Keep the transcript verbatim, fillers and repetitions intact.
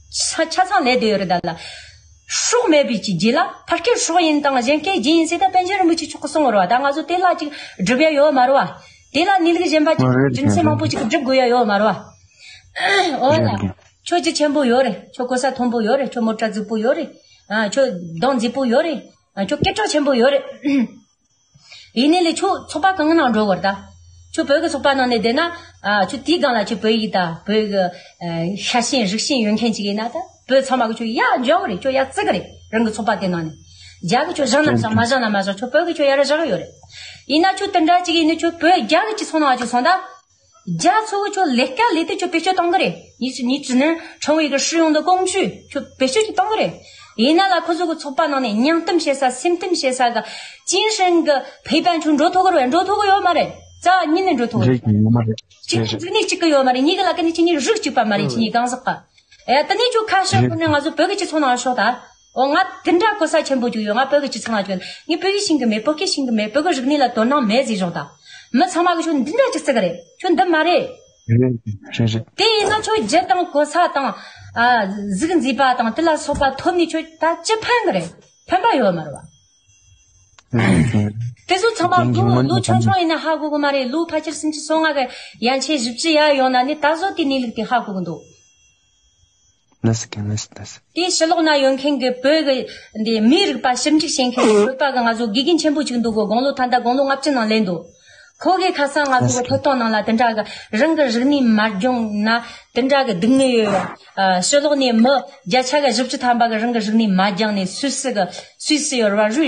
ཆ་ཆ་ཚང་ལས་བསྡད་ཡོད་རེད་ད་ལ། སྲོག་མེད་པའི་ཅིག་རྗེས་ལ་ཕ་སྐད་སྲོག་ཡིན་དང་གཞན་སྐད་རྗེས་ཡིན་ཟེར་ད་པཎ་ཆེན་རིན་པོ་ཆེ་མཆོག་གིས་གསུངས་ཡོད་རེད་བ། ད་ང་ཚོ་དེ་ལ་ཅིག་སྒྲུབ་ཡ་ཡོད་མ་རེད་བ། དེ་ལ་གནས་ལུགས་གཞན་པ་ཅིག་རྒྱུ་མཚན་མང་པོ་ཅིག་སྒྲུབ་དགོས་ཡ་ཡོད་མ་རེད་བ། འོ་ལ། ཁྱོད་རྒྱུ་ཆེན་པོ་ཡོད་རེད། ཁྱོད་གོ་ས་མཐོན་པོ་ཡོད་རེད། ཁྱོད་མོ་ཊ་རྫིག་པོ་ཡོད་རེད། ཨ། ཁྱོད་གདོང་མཛེས་པོ་ཡོད་རེད། ཨ། ཁྱོད་སྐད་གྲགས་ཆེན་པོ་ཡོད་རེད། ཡིན་ནའི་ལས་ཁྱོད་ཚོགས་པ་གང་གི་ནང་འགྲོ་དགོས་རེད་ད། ཁྱོད་བོད་ཀྱི་ཚོགས་པ་ནང་ནས་བསྡད་ན། ཨ། ཁྱོད་དེའི་སྒང་ལ་ཁྱོད་བོད་ཡིག་དང་བོད་ཀྱི་ཨ་ཤ་ཞེན་རིག་ཞེན་ཡོད་མཁན་ཅིག་ཡིན་ན་ད། བོད་ཚང་མ་གིས་ཁྱོད་ཡར་འཇོག་གི་རེད། ཁྱོད་ཡར་བརྩི་གི་རེད། རང་གི་ཚོགས་པ་དེ་ནང་ནས། རྒྱ་གིས་ཁྱོད་བཞག་ན་བཞག་མ་བཞག་ན་མ་བཞག་ཁྱོད་བོད་ཀྱིས་ཁྱོད་ཡར་བཞག་གི་ཡོད་རེད། ཡིན་ན་ཁྱོད་དེ་འདྲ་ཅིག་ཡིན་ནའི་ཁྱོད་བོད་རྒྱ་གི་སྤྱི་ཚོགས་ནང་ཁྱོད་སོང་ད། རྒྱ་ཚོ་གིས་ཁྱོད་ལས་ཀ་ལས་དུས་ཁྱོད་བེད་སྤྱོད་གཏོང་གི་རེད། 你是你只能成为一个使用的工具 ཁྱོད་བེད་སྤྱོད་ཅིག་གཏོང་གི་རེད། ཡིན་ན་ལ་ཁོ་ཚོ་གི་ཚོགས་པ་ནང་ནས་སྙིང་གཏམ་བཤད་ས་སེམས་གཏམ་བཤད་ས་གི་精神གི་陪伴 ཁྱོད་འགྲོ་ཐུབ་ཀྱི་རེད། འགྲོ་ཐུབ་ཀྱི་ཡོད་མ་རེད། རྩ་བ་ཉིད་ནས་འགྲོ་ཐུབ་ཀྱི་རེད། རེད་ཡོད་མ་རེད། གཅིག་རེད་རེད། འཛིགས་ནས་གཅིག་གི་ཡོད་མ་རེད། གཉིས་ཀྱི་ལ་ཀ་ནས་གཅིག་གཉིས་རིགས་གཅིག་པ་མ་རེད། གཅིག་གཉིས་གང་ཟག་ག་ཨེ། དེ་ནས་ཁྱོད་ཁ་ཤས་རེད། ཁོ་ནས་ང་ཚོ་བོད་ཀྱི་སྤྱི་ཚོགས་ནང་ཤོག་ད། འོ། ང་དེ་འདྲ་གོ་ས་ཆེན་པོ་ཅིག་ཡོད། ང་བོད་ཀྱི་སྤྱི་ཚོགས་ནང་ཅིག་ཡོད། ངས་བོད་ཡིག་ཤེས་གི་མེད། བོད་སྐད་ཤེས་གི་མེད། བོད་ཀྱི་རིག་གནས་ལ་དོ་སྣང་མེད་ཟེར་ཞོག་ད། མི་ཚང་མ་གིས་ཁྱོད་འདི་འདྲ་ཅིག་བརྩི་གི་རེད། ཁྱོད་འདི་མ་རེད། རེད་རེད་རེད། དེ་ཡིན་ན་ཁྱོད་རྒྱུ་དང་གོ་ས་དང་། ཨ། གཟུགས་མཛེས་པ་དང་དེ་ལ་སོགས་པ་ཐོབ་ནས་ཁྱོད་ད་ཅི་ཕན་གི་རེད། ཕན་པ་ཡོད་མ་རེད་བ། རེད་རེད། དེ་ཚོ་ཚང་མ་རྒན་གྱིས་ལོ་མ་ལོ་ནི་ཆུང་ཆུང་ཡིན་ན་ཧ་གོ་གི་མ་རེད། ལོ་ཕལ་ཆེར་སུམ་ཅུ་སོ་ལྔ་གི་ཡན་ཆད་བཞི་བཅུ་ཡར་ཡོང་ན་ནི་ད་གཟོད་དེ་གནས་ལུགས་དེ་ཧ་གོ་གི་འདུག་ལགས་སོ་རྒན། ལགས་སོ་ལགས་སོ། དེའི་ཕྱི་ལོགས་ན་ཡོད་མཁན་གྱི་བོད་ཀྱི་འདི་མིའི་རིག་པ་ཞིབ་འཇུག་བྱེད་མཁན་གྱི་བོད་པ་གི་ང་ཚོ་དགེ་རྒན་ཆེན་པོ་ཅིག་འདུག་གོ། དགུང་ལོ་ད་ལྟ་དགུང་ལོ་ལྔ་བཅུ་ནང་སླེབས་འདུག་ཁོ་གིས་ཁ་སང་ང་ཚོ་གི་ལགས་སོ། ཐོབ་ཐང་ནང་ལ་དེ་འདྲ་གི་རང་གི་རིག་གནས་མ་སྦྱངས་ན་དེ་འདྲ་གི་སྡུག་བསྔལ་ཡོད། ཨ། ཕྱི་ལོགས་ནས་མི་བརྒྱ་ཆ་གི་བཞི་བཅུ་ཐམ་པ་གི་རང་གི་རིག་གནས་མ་སྦྱངས་ནས་སུད་སི་གི་སུད་སི་ཡོད་རེད་བ། རུའི་